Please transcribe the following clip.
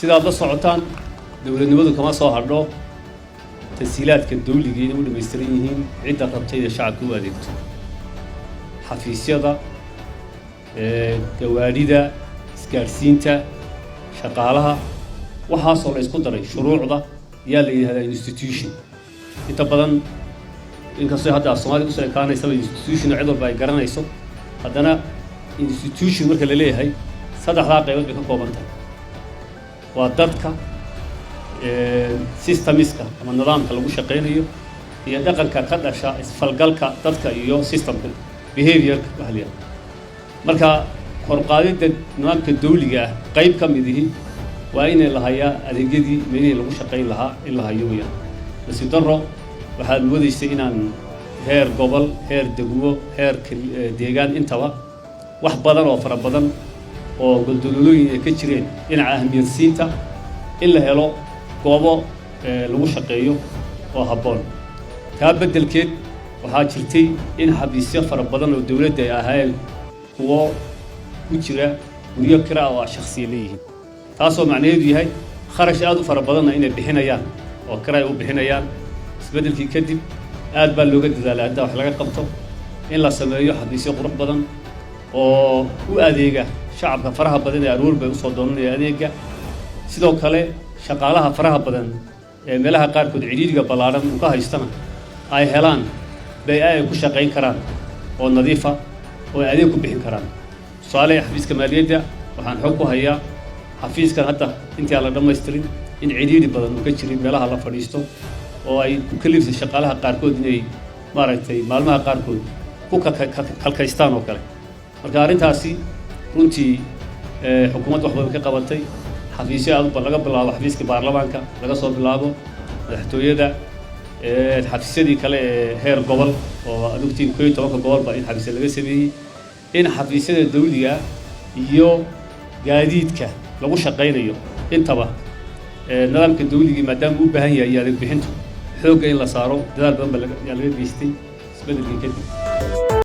Sidaad la socotaan, dowladnimadu kama soo hadho tashiilaadka dawliga inay u dhammaystiran yihiin cidda rabta inay shacabka u adeegto. Xafiisyada, gawaadhida, isgaadhsiinta, shaqaalaha, waxaasoo la isku daray, shuruucda yaa la yidhahdaa institution. Inta badan, inkastoo hadda Soomaalida usoo ekaanaysaba institution cid walba ay garanayso, haddana institution marka la leeyahay saddexdaa qaybood bay ka kooban tahay: waa dadka, systemiska ama nidaamka lagu shaqaynayo, iyo dhaqanka ka dhasha isfalgalka dadka iyo systemka, behaviorka waxa la yidhahda. Marka korqaadidda nidaamka dawliga ah qayb ka mid ihi waa inay la hayaa adeegyadii meelihii lagu shaqayn lahaa in la hayo weyaan. Nasiib darro, waxaad moodaysay inaan heer gobol, heer degmo, heer deegaan intaba wax badan oo fara badan oo goldololooyin ay ka jireen dhinaca ahmiyadsiinta in la helo goobo lagu shaqeeyo oo habboon. Taa beddelkeed, waxaa jirtay in xafiisyo fara badan oo dowladda ay ahaayeen kuwo ku jira guryo kira oo shakhsiya leeyihiin, taasoo macnaheedu yahay kharash aad u fara badanna inay bixinayaan oo kira ay u bixinayaan. Isbeddelkii kadib aad baa looga dadaalay hadda wax laga qabto in la sameeyo xafiisyo qurux badan oo u adeega shacabka faraha badan ee aroor bay usoo doonanaya adeega. Sidoo kale, shaqaalaha faraha badan ee meelaha qaarkood cidhiidhiga ballaadhan uu ka haystana ay helaan bay ay ku shaqayn karaan oo nadiifa oo ay adeeg ku bixin karaan. Tusaale, xafiiska maaliyadda waxaan xog ku hayaa xafiiskan hadda intii aan la dhammaystirin in cidhiidhi badan uu ka jiray meelaha la fadhiisto, oo ay ku kalifsay shaqaalaha qaarkood inay, maaragtay, maalmaha qaarkood ku kalkaystaan oo kale. Marka arrintaasi runtii xukuumadda wax badan ka qabatay. Xafiisyo aad laga bilaabo xafiiska baarlamaanka, laga soo bilaabo madaxtooyada, xafiisyadii kale ee heer gobol oo aad ogtiin 11-ka gobolba in xafiisya laga sameeyey, in xafiisyada dawliga iyo gaadiidka lagu shaqaynayo intaba nidaamka dawligii maadaama u baahan yahay iyo adeeg bixintu xoogga in la saaro, dadaal badan ba yaa laga geystay isbeddelkii kadib.